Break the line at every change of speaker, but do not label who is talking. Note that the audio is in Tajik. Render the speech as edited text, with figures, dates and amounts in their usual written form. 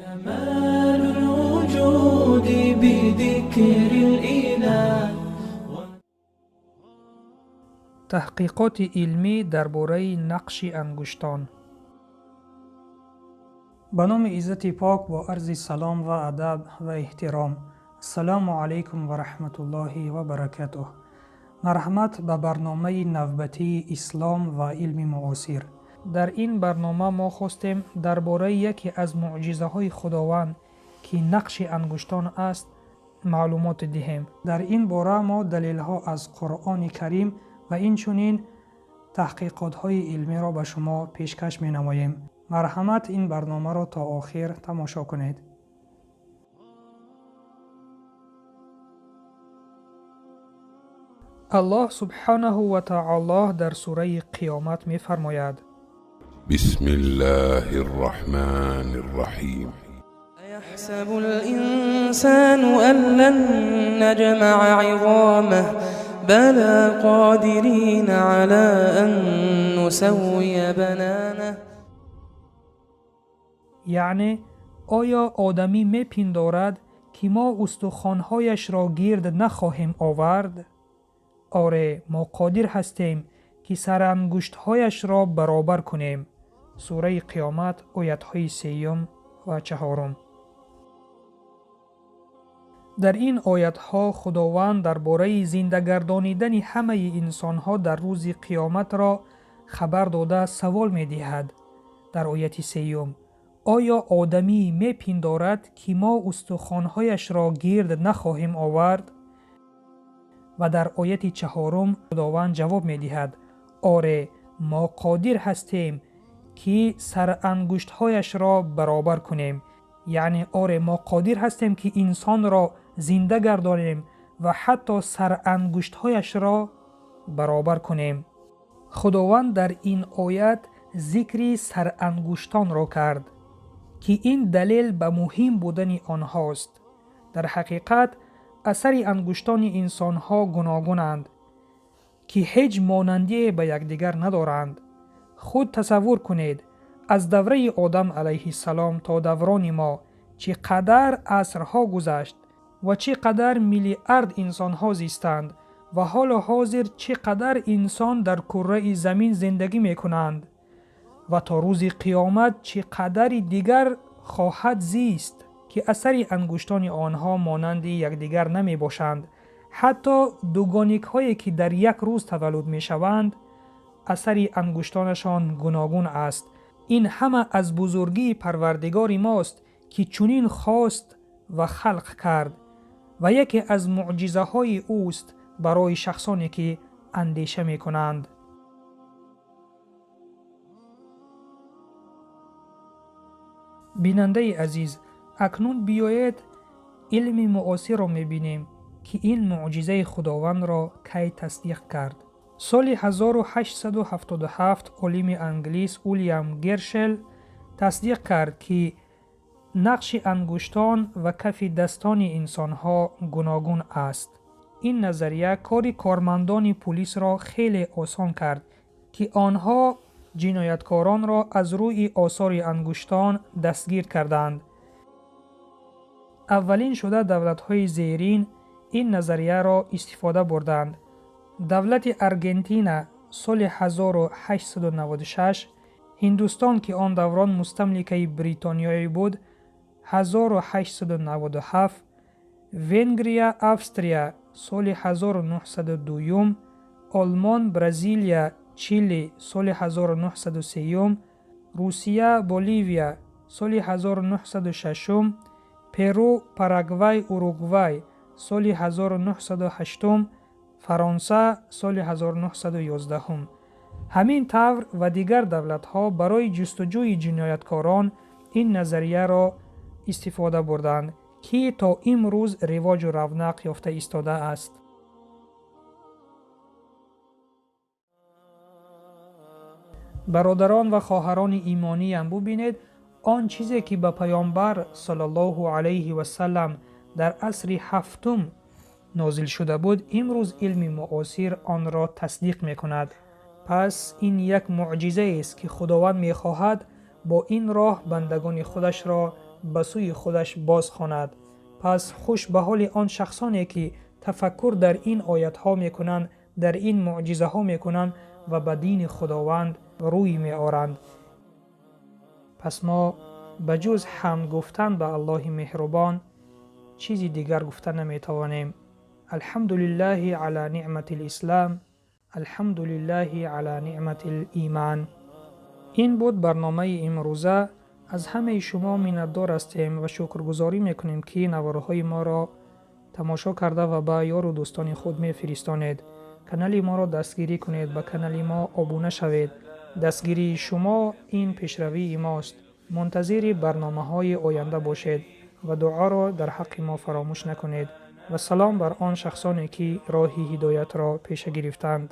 جمال الوجود بذكر الإله.
Таҳқиқоти илмӣ дар бораи нақши ангуштон. Ба номи Иззати Пок, бо арзи салом ва адаб ва эҳтиром. Ассалому алайкум ва раҳматуллоҳи ва баракатуҳ. Марҳамат ба барномаи навбатии Ислом ва илми муосир. Дар ин барнома мо хостем дар бораи яке аз муъҷизаҳои Худованд, ки нақши ангуштон аст, маълумот диҳем. Дар ин бора мо далелҳо аз Қуръони Карим ва инчунин таҳқиқотҳои илмиро ба шумо пешкаш менамоем. Марҳамат, ин барномаро то охир тамошо кунед. Аллоҳ субҳанаҳу ва таоло дар сураи Қиёмат мефармояд:
بسم الله الرحمن الرحيم.
أيحسب الإنسان أن لن نجمع عظامه بلى قادرين على أن نسوي بنانه.
Яъне, оё одамӣ мепиндорад, ки мо устухонҳояшро гирд нахоҳем овард? Оре, мо қодир ҳастем, ки сарангуштҳояшро баробар кунем. Сураи Қиёмат, оятҳои сеюм ва чаҳорум. Дар ин оятҳо Худованд дар бораи зиндагардонидани ҳамаи инсонҳо дар рӯзи қиёматро хабар дода, савол медиҳад. Дар ояти сеюм: оё одамӣ мепиндорад, ки мо устухонҳояшро гирд нахоҳем овард? Ва дар ояти чаҳорум Худованд ҷавоб медиҳад: оре, мо қодир ҳастем, ки сарангуштҳояшро баробар кунем. Яъне, оре, мо қодир ҳастем, ки инсонро зинда гардонем ва ҳатто сарангуштҳояшро баробар кунем. Худованд дар ин оят зикри сарангуштонро кард, ки ин далел ба муҳим будани онҳост. Дар ҳақиқат, асари ангуштони инсонҳо гуногунанд, ки ҳеҷ монандие ба якдигар надоранд. Худ тасаввур кунед, аз давраи Одам алайҳиссалом то даврони мо чӣ қадар асрҳо гузашт ва чӣ қадар миллиард инсонҳо зистанд ва ҳоло ҳозир чӣ қадар инсон дар курраи замин зиндагӣ мекунанд ва то рӯзи қиёмат чӣ қадари дигар хоҳад зист, ки асари ангуштони онҳо монанди якдигар намебошанд. Ҳатто дугоникҳое, ки дар як рӯз таваллуд мешаванд, асари ангуштонашон гуногун аст. Ин ҳама аз бузургии Парвардигори мост, ки чунин хост ва халқ кард ва яке аз муъҷизаҳои ӯст барои шахсоне, ки андеша мекунанд. Бинандаи азиз, акнун биёед илми муосирро мебинем, ки ин муъҷизаи Худовандро кай тасдиқ кард. Соли 1877 олими англис Уилям Гершел тасдиқ кард, ки нақши ангуштон ва кафи дастони инсонҳо гуногун аст. Ин назария кори кормандони пулисро хеле осон кард, ки онҳо ҷинояткоронро аз рӯи осори ангуштон дастгир карданд. Аввалин шуда давлатҳои зерин ин назарияро истифода бурданд: давлати Аргентина соли 1896, Ҳиндустон, ки он даврон мустамликаи Бритониёӣ буд, 1897, Венгрия, Австрия соли 1902, Олмон, Бразилия, Чили соли 1903, Русия, Боливия соли 1906, Перу, Парагвай, Уругвай соли 1908, Фаронса соли 1911. Ҳамин тавр ва дигар давлатҳо барои ҷустуҷӯи ҷинояткорон ин назарияро истифода бурданд, ки то имрӯз ривоҷу равнақ ёфта истодааст. Бародарон ва хоҳарони имониям, бубинед, он чизе, ки ба Паёмбар саллаллоҳу алайҳи васаллам дар асри ҳафтум нозил шуда буд, имрӯз илми муосир онро тасдиқ мекунад. Пас ин як муъҷизаест, ки Худованд мехоҳад бо ин роҳ бандагони худашро Ба сӯи худаш боз хонад. Пас хуш ба ҳоли он шахсоне, ки тафаккур дар ин оятҳо мекунанд, дар ин муъҷизаҳо мекунанд ва ба дини Худованд рӯй меоранд. Пас мо ба ҷуз ҳамд гуфтан ба Аллоҳи меҳрубон чизи дигар гуфта наметавонем. الحمد لله على نعمة الإسلام، الحمد لله على نعمة الإيمان. Ин буд барномаи имрӯза. Аз ҳамаи шумо миннатдор ҳастем ва шукргузорӣ мекунем, ки наворҳои моро тамошо карда ва ба ёру дӯстони худ мефиристонед. Канали моро дастгирӣ кунед, ба канали мо обуна шавед. Дастгирии шумо ин пешравии мост. Мунтазири барномаҳои оянда бошед ва дуоро дар ҳаққи мо фаромӯш накунед. Ва салом бар он шахсоне, ки роҳи ҳидоятро пеша гирифтанд.